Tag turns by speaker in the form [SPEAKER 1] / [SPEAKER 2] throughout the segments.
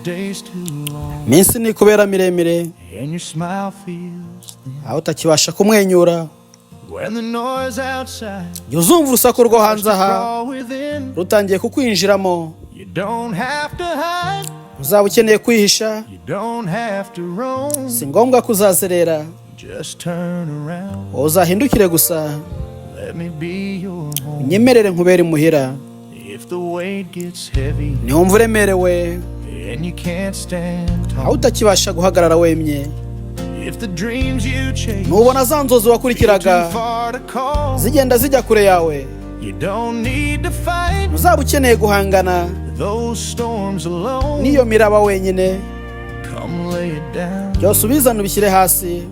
[SPEAKER 1] day's too long
[SPEAKER 2] Iminsi nikubera miremire,
[SPEAKER 1] and your smile feels thin,
[SPEAKER 2] aho utakibasha kumwenyura,
[SPEAKER 1] when the noise outside
[SPEAKER 2] jya uzumva urusaku rwo hanze aha
[SPEAKER 1] crawl within,
[SPEAKER 2] rutangiye kukwinjiramo,
[SPEAKER 1] you don't have to hide,
[SPEAKER 2] uzaba ukeneye kwihisha.
[SPEAKER 1] You don't have to roam,
[SPEAKER 2] Si ngombwa ko uzazerera.
[SPEAKER 1] Just turn around.
[SPEAKER 2] Wowe uzahindukire gusa.
[SPEAKER 1] Let me be your home.
[SPEAKER 2] Unyemerere nkubere imuhira.
[SPEAKER 1] If the weight gets heavy
[SPEAKER 2] Niwumva uremerewe,
[SPEAKER 1] and you can't stand
[SPEAKER 2] aho
[SPEAKER 1] tall,
[SPEAKER 2] utakibasha guhagarara wemye,
[SPEAKER 1] if the dreams you chase
[SPEAKER 2] nubona za nzozi
[SPEAKER 1] feel too
[SPEAKER 2] wakurikiraga
[SPEAKER 1] far to call,
[SPEAKER 2] zigenda zijya kure yawe,
[SPEAKER 1] you don't need to fight
[SPEAKER 2] uzaba ukeneye guhangana
[SPEAKER 1] those storms alone.
[SPEAKER 2] n'iyo miraba wenyine.
[SPEAKER 1] Come lay it down.
[SPEAKER 2] Byose ubizane ubishyire hasi.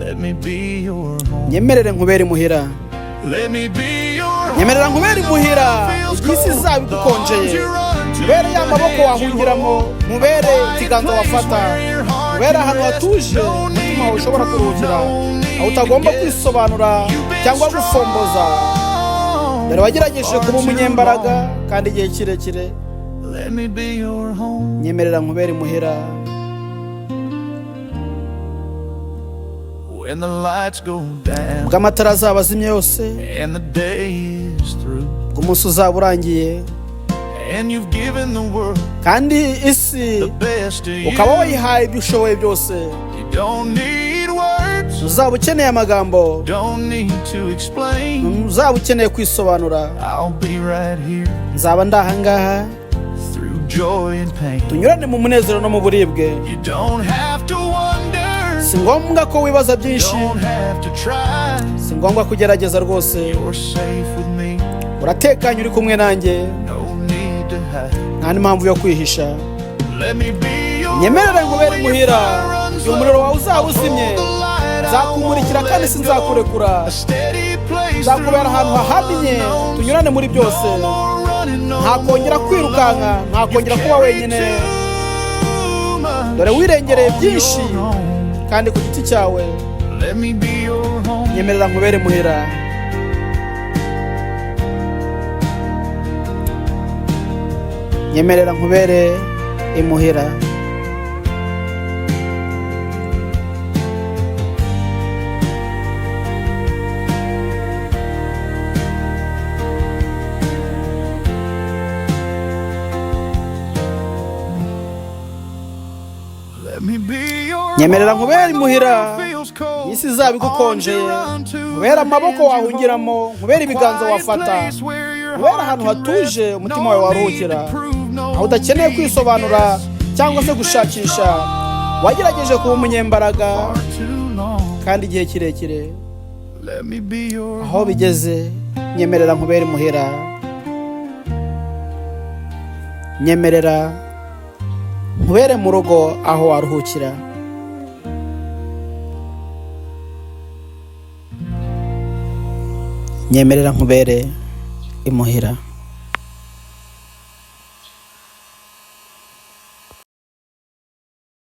[SPEAKER 1] Let me be your home.
[SPEAKER 2] Nyemerere nkubere imuhira.
[SPEAKER 1] Let me be your
[SPEAKER 2] Nyemerera
[SPEAKER 1] home.
[SPEAKER 2] nkubere imuhira igihe isi izaba igukonjeye, nkubere ya maboko wahungiramo, nkubere ikiganza wafata, nkubere ahantu hatuje umutima wawe ushobora kuruhukira, aho utagomba kwisobanura cyangwa gufomboza. Dore wagerageje kuba umunyembaraga kandi igihe kirekire.
[SPEAKER 1] Let me be your home.
[SPEAKER 2] Nyemerera nkubere imuhira.
[SPEAKER 1] When the lights go down
[SPEAKER 2] Ubwo amatara azaba azimye yose,
[SPEAKER 1] and the day is through,
[SPEAKER 2] ubwo umunsi uzaba urangiye,
[SPEAKER 1] and you've given the world
[SPEAKER 2] kandi isi
[SPEAKER 1] the best of you,
[SPEAKER 2] ukaba wayihaye ibyo ushoboye byose,
[SPEAKER 1] you don't need words,
[SPEAKER 2] uzaba ukeneye amagambo,
[SPEAKER 1] don't need to explain.
[SPEAKER 2] uzaba ukeneye kwisobanura.
[SPEAKER 1] I'll be right here
[SPEAKER 2] Nzaba ndahangaha
[SPEAKER 1] through joy and pain.
[SPEAKER 2] tunyurane mu munezero no mu buribwe.
[SPEAKER 1] You don't have to wonder,
[SPEAKER 2] Si ngombwa ko wibaza byinshi,
[SPEAKER 1] don't have to try.
[SPEAKER 2] si ngombwa kugerageza rwose.
[SPEAKER 1] You're safe with me,
[SPEAKER 2] Uratekanye uri kumwe nanjye.
[SPEAKER 1] No need to hide.
[SPEAKER 2] Nta n'impamvu yo kwihisha.
[SPEAKER 1] Let me be your
[SPEAKER 2] Nyemerere nkubere
[SPEAKER 1] home when your
[SPEAKER 2] imuhira
[SPEAKER 1] fire runs
[SPEAKER 2] igihe umuriro wawe
[SPEAKER 1] low.
[SPEAKER 2] uzaba uzimye.
[SPEAKER 1] Hold the light, I
[SPEAKER 2] Nzakumurikira
[SPEAKER 1] won't
[SPEAKER 2] kandi
[SPEAKER 1] let
[SPEAKER 2] sinzakurekura.
[SPEAKER 1] go. A steady place
[SPEAKER 2] Nzakubera
[SPEAKER 1] through
[SPEAKER 2] ahantu
[SPEAKER 1] all
[SPEAKER 2] hahamye,
[SPEAKER 1] unknowns.
[SPEAKER 2] tunyurane muri byose.
[SPEAKER 1] No more running, no
[SPEAKER 2] Nta kongera
[SPEAKER 1] more
[SPEAKER 2] kwirukanka,
[SPEAKER 1] alone.
[SPEAKER 2] nta kongera
[SPEAKER 1] You've
[SPEAKER 2] kuba
[SPEAKER 1] carried
[SPEAKER 2] wenyine.
[SPEAKER 1] too much
[SPEAKER 2] Dore wirengereye
[SPEAKER 1] on
[SPEAKER 2] byinshi
[SPEAKER 1] your own.
[SPEAKER 2] kandi ku giti cyawe.
[SPEAKER 1] Let me be your home.
[SPEAKER 2] Nyemerera nkubere muhira. Nyemerera nkubere imuhira.
[SPEAKER 1] Let me be your
[SPEAKER 2] Nyemerera
[SPEAKER 1] home
[SPEAKER 2] nkubere
[SPEAKER 1] when the
[SPEAKER 2] imuhira
[SPEAKER 1] world feels cold.
[SPEAKER 2] isi izaba igukonjeye, nkubere amaboko wahungiramo, nkubere ibiganza wafata, nkubere ahantu hatuje umutima wawe waruhukira, aho udakeneye kwisobanura cyangwa se gushakisha. Wagerageje kuba umunyembaraga kandi igihe kirekire.
[SPEAKER 1] Let me be your
[SPEAKER 2] Aho bigeze, nyemerera nkubere imuhira. Nyemerera nkubere mu rugo aho waruhukira. Nyemerera nkubere imuhira.